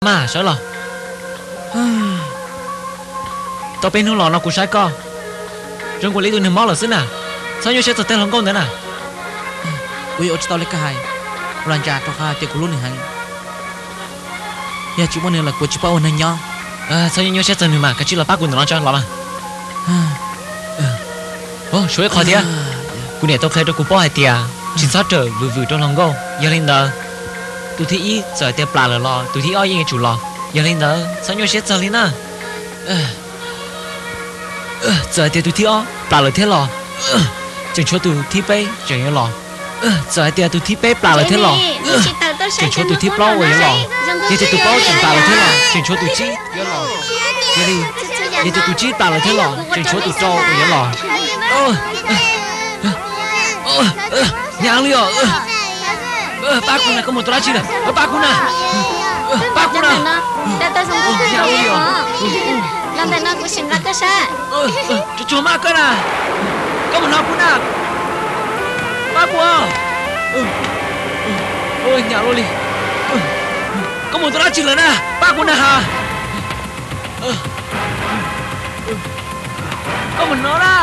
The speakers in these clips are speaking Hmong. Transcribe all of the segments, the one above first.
Paj, sawv los. Tau peb hnub los no kuv saib koj zoo nkaus li tus neeg mob lawm xwb na. Txhob nyuaj siab txog tej hluas nkauj ntawd na. Kuv yuav ua tsis tau li koj hais, Las Ntsa, rau qhov tias kuv hlub nws heev. Yog tsis muaj nws los kuv tsis paub ua neeg nyob. Txhob nyuaj siab txog nws mas, kav tsij los pab kuv ntawm no tso, los mas. Suav ib qho thiab, kuv niam tau qhia rau kuv paub hais tias tsis txhob rawm vwm vwm rau hluas nkauj. Yog li ntawd, tus thib ib txawm tias plam lawm los tus thib ob yeej yuav tsum los. Yog li ntawd txhob nyuaj siab txog li na. Txawm tias tus thib ob plam lawm thiab los, tseem tshuav tus thib peb tseem yuav los. Txawm hais tias tus thib peb plam lawm thiab los, tseem tshuav tus thib plaub uas yuav los. Yog tias tus plaub tseem plam lawm thiab los, tseem tshuav tus tsib yuav los. Yog li, yog tias tus tsib plam lawm thiab los, tseem tshuav tus rau uas yuav los. Nyab li os, pab kuv na, koj mus tua dab tsi lawm? Pab kuv na, pab kuv na. Nyab li os, tsuag tsuag mas koj na, koj mus hnov kuv na, pab kuv. Nyab li, koj mus tua dab tsi lawm na, pab kuv na has. Koj mus hnov na,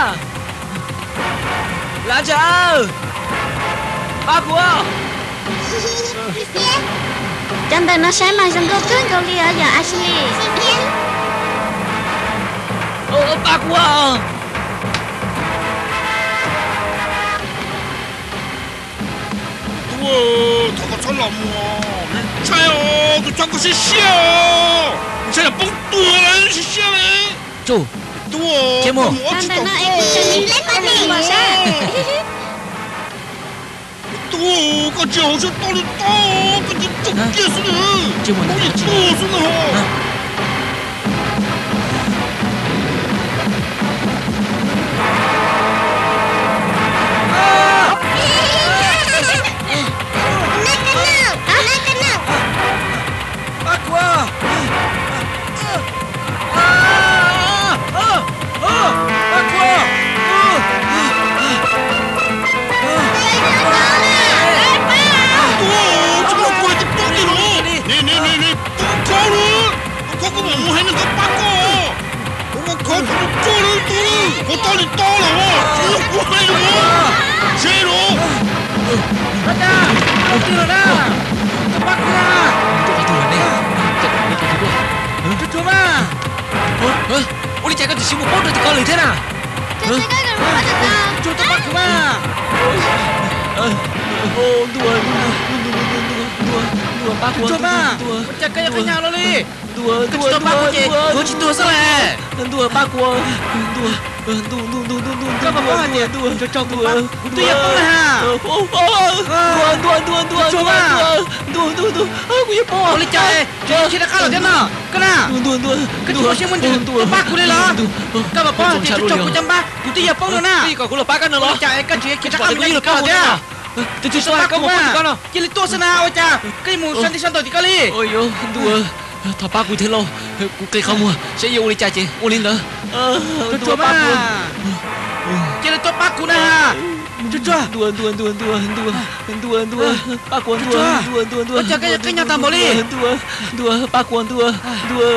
Lav Ntsa, pab kuv. Cov ntawm no saib mas zoo nkauj kawg nkaus li os yom Ashley. Pab kuv. Tub, thov koj txhob los mus, ntshai os, kuv tso koj siab siab os, ntshai los poob tuag siab siab li. Tub, cia mus. Tub, koj tsis hauv siab tau li tau, koj cia tso kiag xwb na, poob yim tuag xwb na. Pab kuv, pab kuv. Tub, tsis muaj kuv hais tias poob tiag los, ne ne ne ne, poob khov lawm, poob khov, koj mam mus hais nws kom pab koj. Koj khov koj mus koj lawm tub, koj tau li tau los, tsis muaj kuv hais los, seb los. Pab kuv, pab kuv. Tsuag tsuag mas. Ua li cas koj tseem mus paub rau tim ko lwm thiab na? Tsuag, pab kuv mas. Ntuj, ntuj, ntuj, pab kuv, ntuj, ntuj, ua cas koj yuav qhib nyas los li? Ntuj, koj tsis tau pab kuv ces kuv tsis tuag xwb las. Ntuj, pab kuv, ntuj, ntuj, ntuj, ntuj, koj puas paub hais tias tso kuv pab kuv twb yuav poob na. Ntuj, ntuj, ntuj, ntuj, ntuj, ntuj, ntuj, kuv yuav poob. Ua li cas tseem khiav rov qab los thiab no? Koj na, koj tsis muaj siab muaj ntsws tuaj pab kuv li los? Koj puas paub hais tias tso kuv cov npab kuv twb yuav poob no na. Ua li cas koj tsis khiav rov qab los thiab? Cia li tuaj xwb na, ua cas koj yuav mus sab nti sab ntawm tim koj li? Ntuj, thov pab kuv thiab lauj, kuv qi qhov muag saib yuav ua li cas ces ua li ntawd. Tsuag tsuag mas, cia li tuaj pab kuv na. Tsuag tsuag, ntuj, ntuj, ntuj, ntuj, ntuj, pab kuv, ntuj, ntuj, ntuj, ua cas koj yuav qhib nyas tag npaum li? Ntuj, pab kuv, ntuj, ntuj,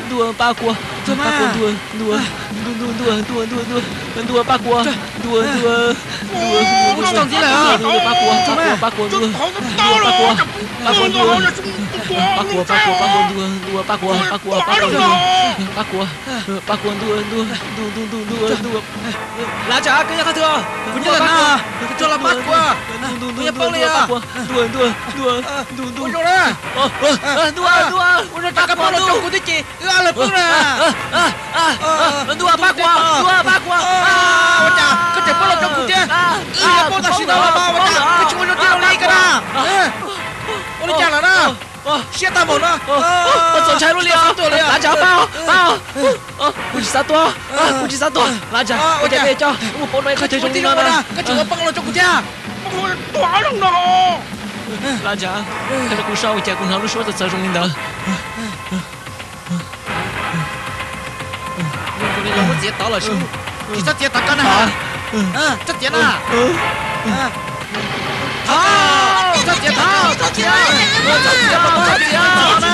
ntuj, pab kuv, pab kuv, ntuj, ntuj, ntuj, ntuj, ntuj, pab kuv, ntuj, ntuj, ntuj, pab kuv, pab kuv, ntuj, pab kuv, pab kuv, ntuj, pab kuv, pab kuv, ntuj, pab kuv, pab kuv, pab kuv, ntuj, ntuj, pab kuv, pab kuv, pab kuv, ntuj, pab kuv, ntuj, ntuj, ntuj, ntuj, ntuj, ntuj, ntuj. Lav Ntsa, koj nyob qhov twg? Kuv nyob ntawm no, tsuag tsuag los pab kuv, kuv yuav poob li os. Ntuj, ntuj, ntuj, ntuj, ntuj, ntuj, ntuj, pab kuv, ntuj, ntuj, pab kuv, ntuj, pab kuv, ntuj, pab kuv, ntuj, pab kuv. Ua cas koj tseem poob los rau kuv thiab? Wb yuav poob tam sim no los mas ua cas koj tsis ua zoo li koj na? Ua li cas lawm na? Siab tag npaum no. Txaus ntshai luaj li os. Lav Ntsa, pab, pab. Kuv tsis xav tuag, kuv tsis xav tuag. Lav Ntsa, ua cas koj yuav coj kuv mus poob rau ib qhov chaw zoo li no na? Koj tseem yuav poob los rau kuv thiab. Lav Ntsa, koj nrog kuv so ua cas kuv hnov lub suab txawv txawv zoo li ntawd. Zoo nkaus li los muab txiav tod lawm sub. Tsis txhob txiav tod koj na. Txhob txiav na. Txhob txiav tod, txhob txiav. Txhob txiav, txhob txiav.